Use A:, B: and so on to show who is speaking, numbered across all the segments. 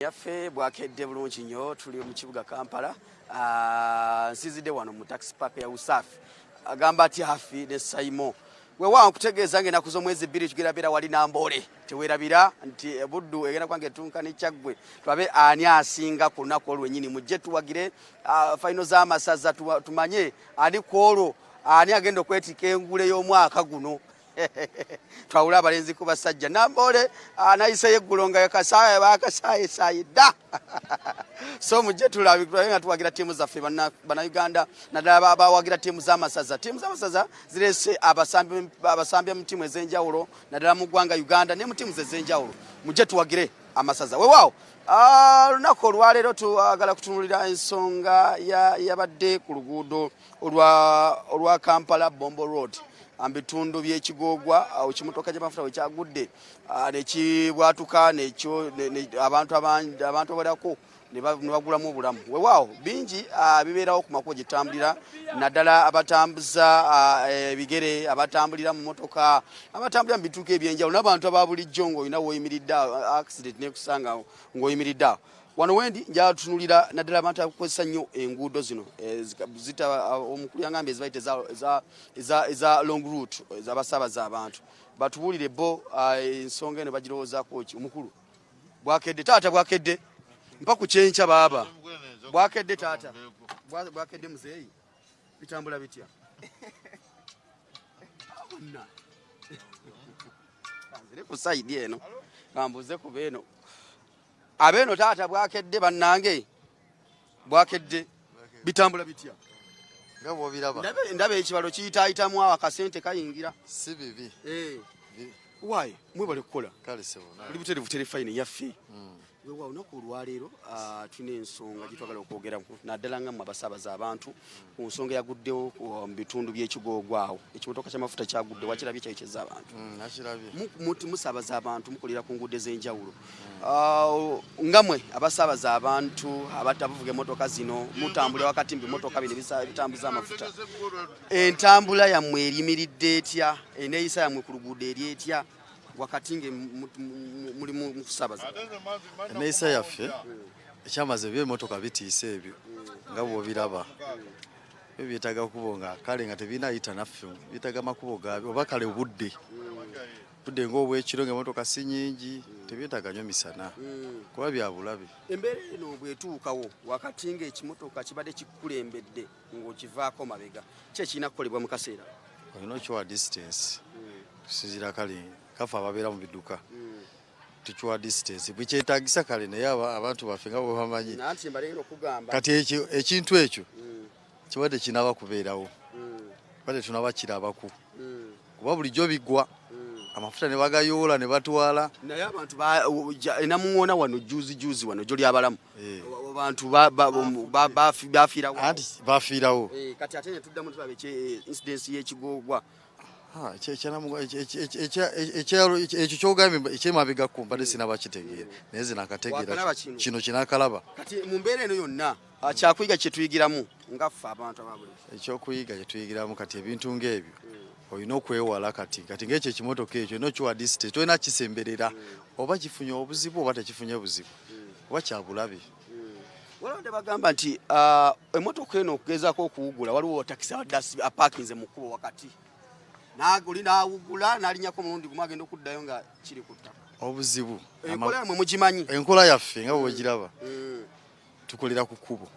A: Yaffe bwakedde bulungi nnyo, tuli mu kibuga Kampala. Nsinzidde wano mu taxi park ya Usafi, agamba ati Hafi ne Saimo. Weewaawo, nkutegeeza ng'ennaku z'omwezi 2 tugenda beera wali Namboole. Teweerabira nti Buddu egenda kubanga etunka ne Kyaggwe, tulabe ani asinga ku lunaku olwennyini. Mujje tuwagire final z'amasaza, tumanye ani ku olwo ani agenda okwetika engule y'omwaka guno, twawule abalenzi ku basajja. Namboole nayiseyo eggulo nga kasaaye bakasaayesaye dda, so mujje tulabe nga tuwagira ttiimu zaffe, Bannayuganda, naddala bawagira ttiimu z'amasaza. Ttiimu z'amasaza zireese abasambi mu ttiimu ez'enjawulo, naddala mu ggwanga Uganda ne mu ttiimu ez'enjawulo. Mujje tuwagire amasaza. Weewaawo, lunaku olwaleero twagala kutunulira ensonga yabadde ku luguudo olwa Kampala Bombo Road mu bitundu by'Ekigoogwa, awo kimotoka ky'amafuta we kyagudde nekibwatuka, abantu abawerako ne bagulamu obulamu. Weewaawo, bingi bibeerawo ku makubo gye tutambulira, naddala abatambuza ebigere, abatambulira mu motoka, abatambulira mu bituuka ebyenjawulo, n'abantu aba bulijjo ng'olina woyimiridde, accident nekusanga ng'oyimiridde awo. Wano wendi njala tutunulira naddala abantu abakozesa nnyo enguudo zino zita omukulu yangambye ezibayita eza long route, ez'abasaabaza abantu. Batubuulire bo ensonga eno bagirowoozaako ki. Omukulu, bwakedde taata, bwakedde. Mpa ku kyenkya baaba. Bwakedde taata. Bwakedde muzeeyi, bitambula bitya? Bonna nzire ku side eno, kambuze ku beeno abeeno. Taata, bwakedde. Bannange, bwakedde, bitambula bitya?
B: Nga bwobiraba.
A: Ndaba ekibalo kiyitaayitamu awo, akasente kayingira.
B: Si bibi.
A: Waayi, mwebale kukola.
B: Kale sebo.
A: Buli buterevu terefayina yaffe. Wewa olunaku olwaleero tulina ensonga gyetwagala okwogeraku, naddala nga mmwe abasaabaza abantu, ku nsonga eyaguddewo mu bitundu by'Ekigoogwa awo. Ekimotoka ky'amafuta kyagudde, wakirabye? Kyayokyeza abantu.
B: Nakirabye.
A: Musaabaza abantu, mukolera ku nguudo ez'enjawulo. Nga mwe abasaabaza abantu abavuga emotoka zino, mutambulira wakati mu bimotoka bino ebitambuza amafuta, entambula yammwe erimiridde etya? Eneeyisa yammwe ku luguudo eri etya wakati nga muli mu kusaabaza?
B: Eneeyisa yaffe, ekyamaze ebyo emotoka bitiisa ebyo nga bwobiraba, ebyo byetaaga kubo nga kale nga tebinayita naffe, byetaaga makubo gaabyo oba kale obudde budde ngaobwekiro nga emotoka si nyingi, tebyetaaga nnyo misana kuba byabulabe.
A: Embeera eno bwetuukawo wakati ng'ekimotoka kibadde kikukulembedde ng'okivaako mabega, ki ekirina kukolebwa mu kaseera?
B: Olina okiwa distance kusinziira kale kafe ababeera mu biduka tukiwa distance bwekyetagisa kale, naye abantu baffe nga bwe bamanyi.
A: Nanti mbalengera okugamba.
B: Kati ekyo ekintu ekyo kibadde kinaba kubeerawo, badde tunaba kirabaku, kuba bulijjo bigwa amafuta ne bagayoola ne batwala.
A: Naye abantu enamuŋoona wano juzi juzi wano gyo lyabalamu, abantu bafiirawo.
B: Anti bafiirawo.
A: Kati ate netuddamu tulaba incidence y'Ekigoogwa.
B: Ah, ekyo kyogambye ekyemabegako mbadde sinabakitegeera, naye ze nakategeera.
A: Wakalaba kino?
B: Kino kinakalaba.
A: Kati mu mbeera eno yonna, kyakuyiga kyetuyigiramu nga ffe abantu ababuli?
B: Ekyokuyiga kyetuyigiramu kati, ebintu ng'ebyo olina okwewala. Kati ng'ekyo ekimotoka ekyo olina okiwa distance, tolina kisemberera oba kifunye obuzibu oba tekifunye buzibu, oba kyabulabe.
A: Waliwo bagamba nti emotoka eno okugezaako okuwugula, waliwo takisi abadde apakinze mu kkubo wakati, oli n'awugula n'alinyako omulundi gumu, agenda okuddayo nga kiri ku ttaka.
B: Obuzibu
A: Enkola yammwe mugimanyi?
B: Enkola yaffe nga bwegiraba, tukolera ku kkubo,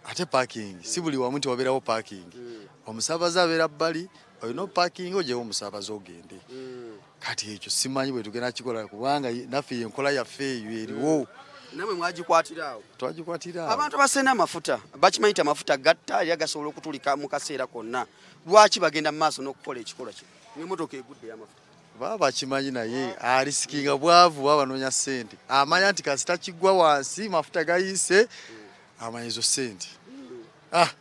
B: ate parking si buli wamu nti wabeerawo parking. Omusaabaze abeera bbali, olina opakinga ogyewo omusaabaze ogende. Kati ekyo simanyi bwe tugenda kikola, kubanga naffe enkola yaffe eyo eriwo.
A: Namwe mwagikwatira awo?
B: Twagikwatira awo.
A: Abantu abasena amafuta bakimanyi nti amafuta gatta era gasobola okutulika mu kaseera konna. Lwaki bagenda mu maaso n'okukola ekikolwa kino ng'emmotoka egudde y'amafuta?
B: Baba bakimanyi, naye alisikinga bwavu, baba banoonya ssente. Amanya nti kasita kigwa wansi mafuta gayiise, amanya ezo ssente. Ah,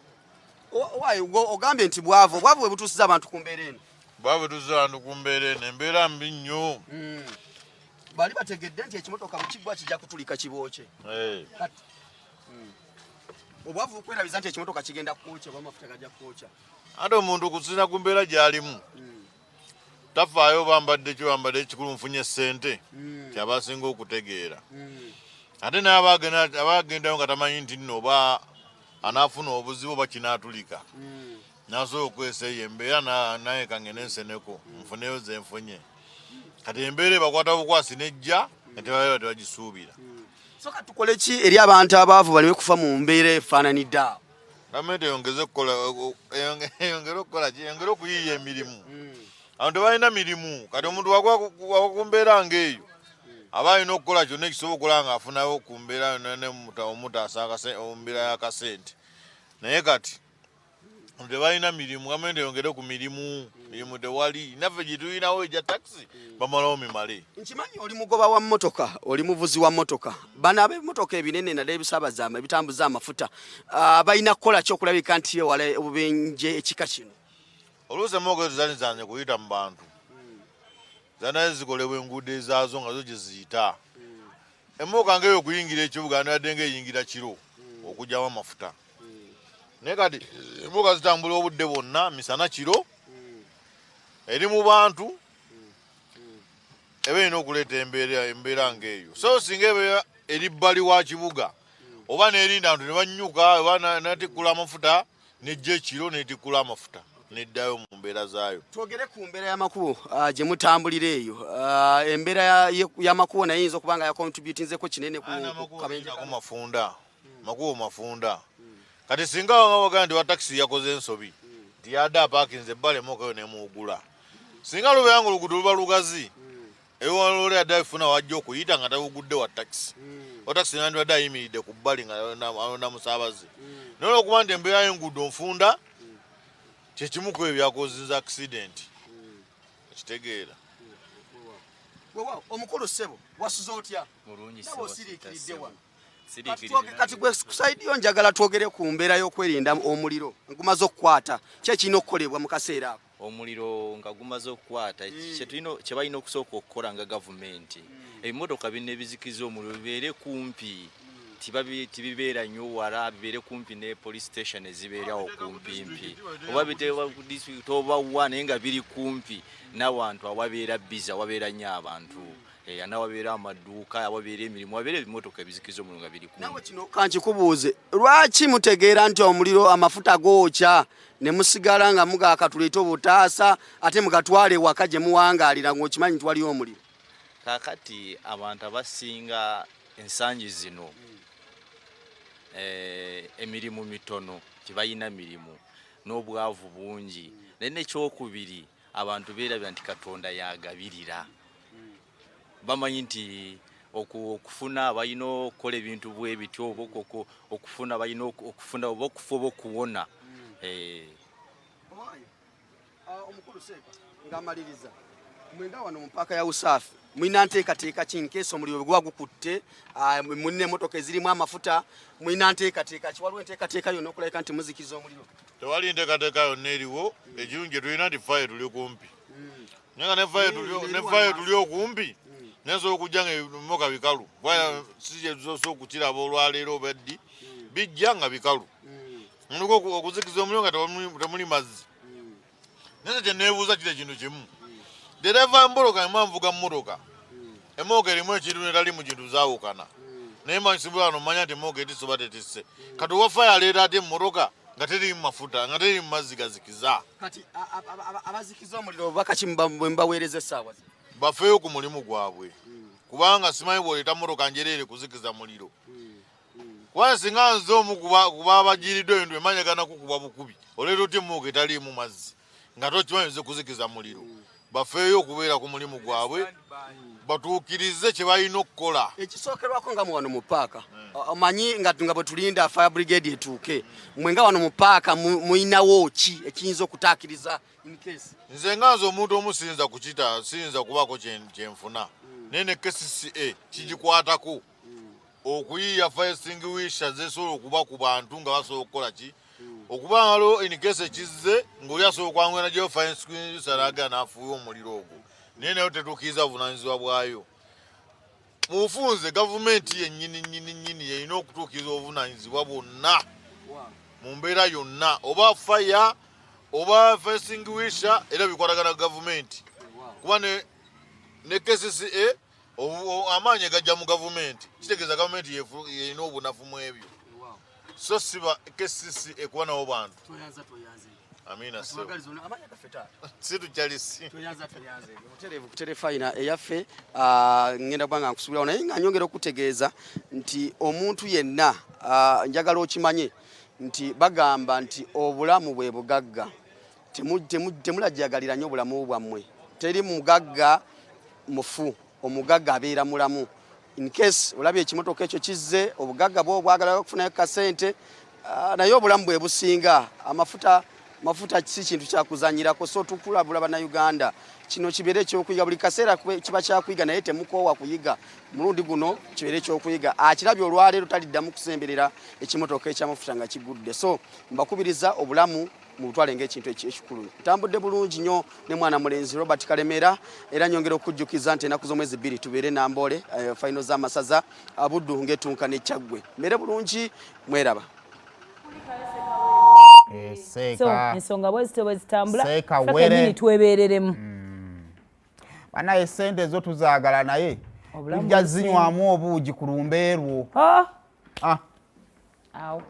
A: Waayi, ogambye nti bwavu, obwavu bwe butuusiza abantu ku mbeera eno?
C: Bwaba tuza abantu ku mbeera eno, embeera mbi nnyo.
A: Bali bategedde nti ekimotoka bwe kiggwa kijja kutulika kibookye. Kati obwavu bukwerabiza nti ekimotoka kigenda kwokya oba amafuta gajja kwokya?
C: Ate omuntu okusinziira ku mbeera gy'alimu tafaayo oba mbadde ki, oba mbadde ekikulu nfunye ssente, kyaba asinga okutegeera. Ate naye aba agendayo nga tamanyi nti nno oba anaafuna obuzibu oba kinaatulika. Nasobola okwesa eyo embeera naye kangende nseneko nfuneyo ze nfunye. Kati embeera ebakwata bukwasi nejja nga tebalaba tebagisuubira.
A: So kati tukole ki eri abantu abaavu baleme kufa mu mbeera efaananidde awo?
C: Gavumenti eyongeze okukola, eyongere okukola ki? Eyongere okuyiiya emirimu. Abantu tebalina mirimu. Kati omuntu wagwa ku mbeera ng'eyo aba alina okukola kyonna ekisobola okulaba ng'afunayo ku mbeera yonna ne omutaasa mbeera y'akasente. Naye kati tebalina mirimu, gavumenti eyongere ku mirimu, mirimu tewali. Naffe gye tulinawo egya takisi bamalawo mimale.
A: Nkimanyi oli mugoba wa mmotoka, oli muvuzi wa mmotoka. Bano ab'emmotoka ebinene naddala ebisaabaza ebitambuza amafuta, balina kukola ki okulabika nti bewala obubenje ekika kino?
C: Oluusi emmotoka ezo tezandizanze kuyita mu bantu, zandibadde zikolebwa enguudo ezaazo nga zo gye ziyita. Emmotoka ng'eyo okuyingira ekibuga yandibadde ng'eyingira kiro okugyamu amafuta. Naye kati emmotoka zitambula obudde bwonna, misana kiro, eri mu bantu, eba erina okuleeta embeera ng'eyo. So singa eba eri bbali wa kibuga oba n'erinda abantu ne bannyuka oba n'atikkula amafuta nejja ekiro n'etikkula amafuta neddayo mu mbeera zaayo.
A: Twogere ku mbeera y'amakubo gye mutambulira eyo. Embeera y'amakubo naye eyinza okuba nga yakontributinzeko kinene ku kabenje
C: kano. Mafunda, makubo mafunda. Kati singa waga nti wa takisi yakoze ensobi nti yadde apaakinze ebbala emmotoka yo nemuwugula, singa lubeera nga oluguudo luba lugazi ewalole yadde afuna wajja okuyita nga tawugudde wa takisi, wa takisi nandibadde ayimiridde ku bbali nga alonda musaabaze. Naye olwokuba nti embeera y'enguudo nfunda, kyekimu ku ebyo byakozinza accident. Okitegeera?
A: Weewaawo, omukulu ssebo, wasuze otya?
D: Mulungi.
A: Nabo osiriikiridde wano.
D: Siriikiridde.
A: Kati gwe ku side yo njagala twogere ku mbeera y'okwerinda omuliro ngumaze okukwata. Ki ekirina okukolebwa mu kaseera ako?
D: Omuliro nga gumaze okukwata, kye balina okusooka okukola nga gavumenti, ebimotoka bino ebizikiza omuliro bibeere kumpi, tibibeera nnyo wala, bibeere kumpi ne police station ezibeerawo kumpimpi, oba biteekwa ku district oba wa, naye nga biri kumpi n'awantu awabeera busy, awabeera nnyo abantu, n'awabeera amaduuka, awabeera emirimu, wabeera ebimotoka ebizikiza omuliro nga biri kumpi.
A: Naawe kino kankikubuuze, lwaki mutegeera nti omuliro amafuta gookya ne musigala nga mugaakatuleete obutaasa ate mugatwale ewaka gye muwangaalira ng'okimanyi nti waliyo omuliro?
D: Kaakati abantu abasinga ensangi zino emirimu mitono, tebalina mirimu n'obwavu bungi. Naye n'ekyokubiri, abantu beerabira nti Katonda yagabirira. Bamanyi nti okufuna balina okukola ebintu bwe bityo, oba okufuna balina okufuna oba okufa oba okuwona.
A: Omukulu Seeka ng'amaliriza, mwenga wano mu paaka ya Usaafi mulina nteekateeka ki nkeesa omuliro bwe guba gukutte? Mulina emmotoka ezirimu amafuta, mulina nteekateeka ki? Waliwo enteekateeka yonna okulabika nti muzikiza omuliro?
C: Tewali nteekateeka yonna eriwo. Ekirungi kye tulina nti fire tuli kumpi, naye nga ne fire tuli okumpi, naye okujja nga ebimotoka bikalu, si kye tusoose okukiraba olwaleero oba ddi, bijja nga bikalu. Muliko okuzikiza omuliro nga temuli mazzi. Naye kye neebuuza kiri ekintu kimu, dereva mmotoka emu nvuga mmotoka, emmotoka erimu ekintu netali mu kintu zaawukana, naye mansibu wano mmanya nti emmotoka etisse oba tetisse. Kati owa fire aleeta ate emmotoka nga terimu mafuta, nga terimu mazzi gazikiza?
A: Kati abazikiza omuliro obubaka ki bwe mubaweereza essaawa zino?
C: Bafeeyo ku mulimu gwabwe, kubanga simanyi bw'oleeta mmotoka njereere kuzikiza muliro, kubanga singa nze omu kuba abajiriddwa ebintu emanyagana kukubwa bukubi, oleeta otya emmotoka etaliimu mazzi nga tokimanyi nze kuzikiza muliro? Bafeeyo okubeera ku mulimu gwabwe, batuukirize kye balina okukola.
A: Ekisookerwako nga mu wano mu paaka, omanyi nga bwe tulinda fire brigade etuuke, mwe nga wano mu paaka muyinawo ki ekiyinza okutaakiriza in case?
C: Nze nga nze omuntu omu siyinza kukita, siyinza kubaako kyenfuna, naye ne KCCA kigikwatako okuyiiya fire extinguisher zesobola okuba ku bantu nga basobola okukola ki, okuba nga waliwo in case ekizze ng'oli asobola okwanguya nagyeyo fire extinguisher n'agenda n'afuuya omuliro ogwo, naye nayo tetuukiriza buvunaanyizibwa bwayo. Mu bufunze, gavumenti yennyini nnyini nnyini yerina okutuukiriza obuvunaanyizibwa bwonna mu mbeera yonna, oba fire oba fire extinguisher, era bikwatagana gavumenti, kuba ne KCCA. Amaanyi gajja mu gavumenti, kitegeeza gavumenti yerina obunafu mu ebyo, so siba KCC ekuba nabo bantu. Amina. Situkyalisi.
A: Butereevu ku terefayina eyaffe. Ngenda kuba nga nkusubirawo, naye nga nyongera okutegeeza nti omuntu yenna, njagala okimanye nti bagamba nti obulamu bwe bugagga. Temulajjagalira nnyo obulamu bwammwe. Teri mugagga mufu, omugagga abeera mulamu. In case olabye ekimotoka ekyo kizze, obugagga bwo obwagala okufunayo kasente, naye obulamu bwe businga. Amafuta, mafuta si kintu kyakuzanyirako. So tukulabula Bannayuganda, kino kibeere ekyokuyiga. Buli kaseera kiba kyakuyiga, naye temukoowa kuyiga. Mulundi guno kibeere ekyokuyiga. Akirabye olwaleero taliddamu kusemberera ekimotoka ekyamafuta nga kigudde. So mbakubiriza, obulamu mubutwale ng'ekintu ekikulu. Ntambudde bulungi nnyo ne mwana mulenzi Robert Kalemera, era nyongera okujjukiza nti ennaku z'omwezi 2 tubeere Namboole, final z'amasaza, Buddu ng'etunka ne Kyaggwe. Mbeere bulungi, mweraba.
E: So ensonga bwezityo bwe zitambula, ffe kennyini twebeereremu.
F: Banaye, sente zo tuzaagala, naye tujja zinywamu obuugi ku lumbeerwo.
E: Ah.
F: Ah.
E: Awo.